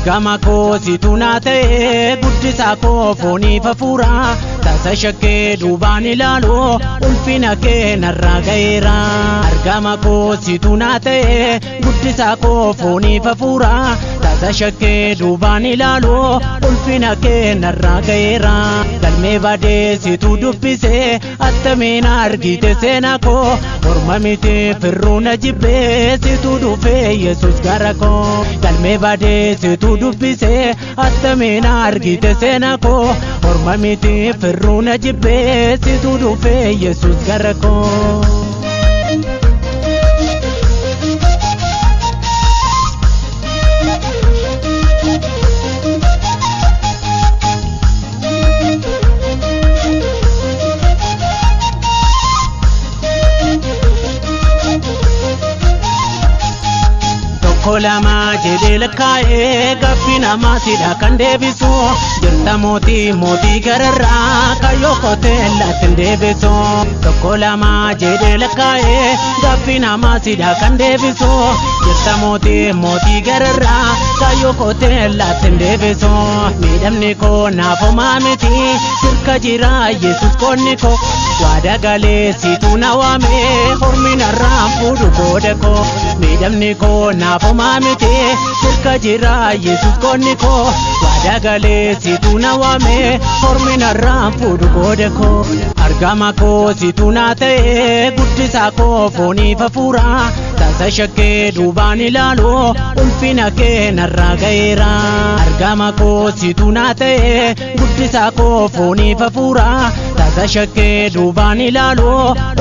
Argama koo situ naa ta'e, guddisaa koo fooniif hafuura. Tasa shakkee duubaan ilaalu, ulfina kee narraa ga'eera. Argama koo situ naa ta'e, guddisaa koo fooniif hafuura. Tasa shakkee duubaan ilaalu, ulfina kee narraa ga'eera. Galmee badee situ dubbise, attamiin argite seenaa koo? Orma miti, firruu na jibbee, situ dhufee Yesus gara koo. Galmee badee situ dubbise, attamiin argite seenaa koo? Orma miti, firruu na jibbee, situ dhufee Yesus gara koo. Tokko lama jedhee lakkaa'ee, gaaffii namaa sidha kan deebisu. Jirta mootii, mootii gararraa, kayyoo kotee laatin deebisu. Tokko lama jedhee lakkaa'ee, gaaffii namaa sidha kan deebisu. Jirta mootii, mootii gararraa, kayyoo kotee laatin deebisu. Miidhamni koo naaf homaa miti, sirka jira Yesus qoonni koo. Waada galee situ na waame, hormi narraan fuudhu qooda koo. Miidhamni koo naaf homaa miti, sirka jira Yesus qoonni koo. Waada galee situ na waame, hormi narraan fuudhu qooda koo. Argama koo situ naa ta'e, guddisaa koo fooniif hafuura. Tasa shakkee duubaan ilaalu, ulfina kee narraa ga'eera. Argama koo situ naa ta'e, guddisaa koo fooniif hafuura. Tasa shakkee duubaan ilaalu,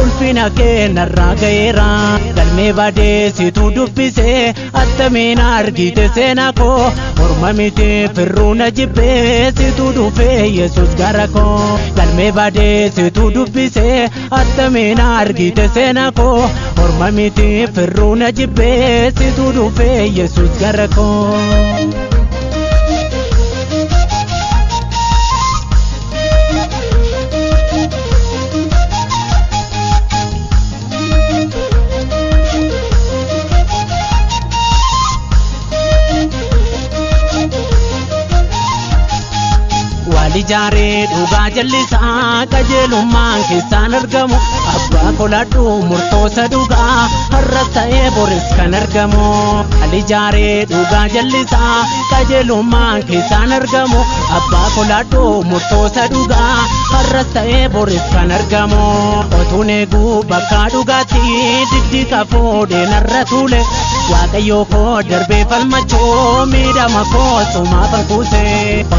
ulfina kee narraa ga'eera. Galmee badee situ dubbise, attamiin argite seenaa koo? Orma miti, firruu na jibbee, situ dhufee Yesus gara koo. Galmee badee situ dubbise, attamiin argite seenaa koo? Orma miti, firruu na jibbee, situ dhufee Yesus gara koo. Wal ijaaree dhugaa jallisaa, qajeelummaan keessaan argamu. Abbaa koladhu murtoosa dhugaa, har'as ta'ee boris kan argamu. Wal ijaaree dhugaa jallisaa, qajeelummaan keessaan argamu. Abbaa koladhu murtoosa dhugaa, har'as ta'ee boris kan argamu. Otuun eeguu bakka dhugaatti diddiqa fuudhee narra tuule. Waaqayyo koo darbee falmachuu, miidhama koo sumaaf kuuse.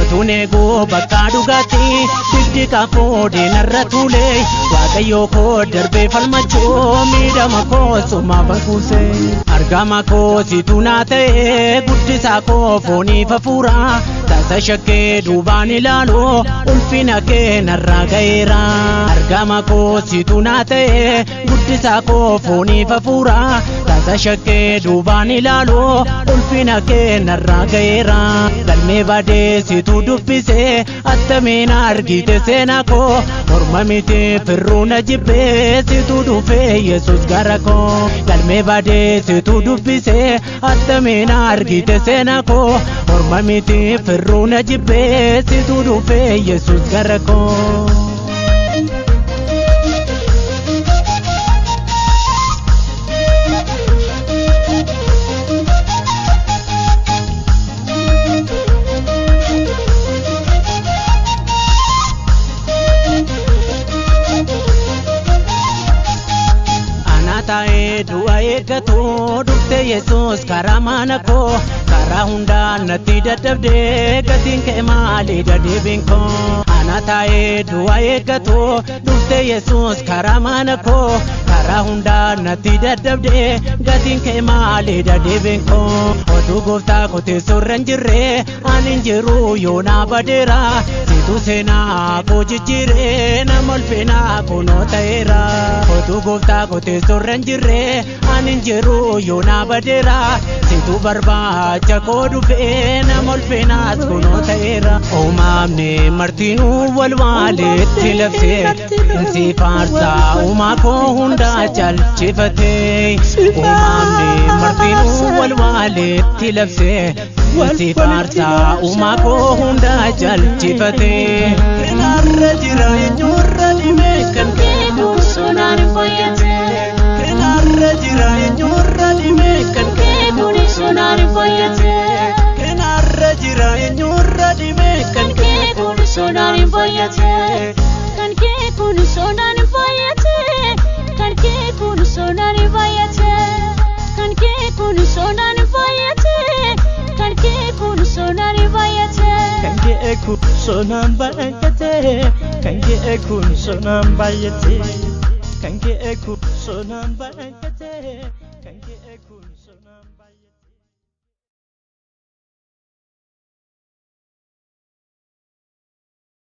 Otuun eeguu bakka dhugaatti diddiqa fuudhee narra tuule. Waaqayyo koo darbee falmachuu, miidhama koo sumaaf kuuse. Argama koo situ naa ta'e, guddisaa koo fooniif hafuura. Tasa shakkee duubaan ilaalu, ulfina kee narraa ga'eera. Argama koo situ naa ta'e, guddisaa koo fooniif hafuura. Tasa shakkee duubaan ilaalu, ulfina kee narraa ga'eera. Galmee badee situ dubbise, attamiin argite seenaa koo? Orma miti, firruu na jibbee, situ dhufee Yesus gara koo. Galmee badee situ dubbise, attamiin argite seenaa koo? Orma miti, firruu na jibbee, situ dhufee Yesus gara koo. Ana taa'ee du'a eeggatu, dhufte Yesus karaa mana koo. Karaa hundaan natti dadhabdee, gatiin kee maali dadhabbiin koo? Ana taa'ee du'a eeggatu, dhufte Yesus karaa mana koo. Karaa hundaan natti dadhabdee, gatiin kee maali dadhabbiin koo? Otuu gooftaa koo teessoorra hin jirre, ani hin jiru, yoonaa badeera. Situ seenaa koo jijjiiree, nama ulfinaa kunoo ta'eera. Otuu gooftaa koo teessoorra hin jirre, ani hin jiru, yoonaa badeera. Situ barbaacha koo dhufee, nama ulfinaas kunoo ta'eera. Uumamni martinuu wal waaleetti labsee, si faarsaa, uumaa koo hundaa caalchifatee. Uumamni martinuu wal waaleetti labsee, Si faarsaa uumaa koo hundaa jalchifatee. Kanaarra jira eenyurra dhibee kan kee kun sonaan fayyate. Kanaarra jira eenyurra dhibee kan kee kun sonaan fayyate. Kanaarra jira eenyurra dhibee kan kee kun sonaan fayyate. Kan kee kun sonaan fayyate. Kan kee kun sonaan fayyate. Kan kee kun sonaan fayyate. Kan kee kun sonaan fayyate. Kan kee kun sonaan baay'ate. Kan kee kun sonaan baay'ate. Kan kee kun sonaan baay'ate. Kan kee kun sonaan baay'ate.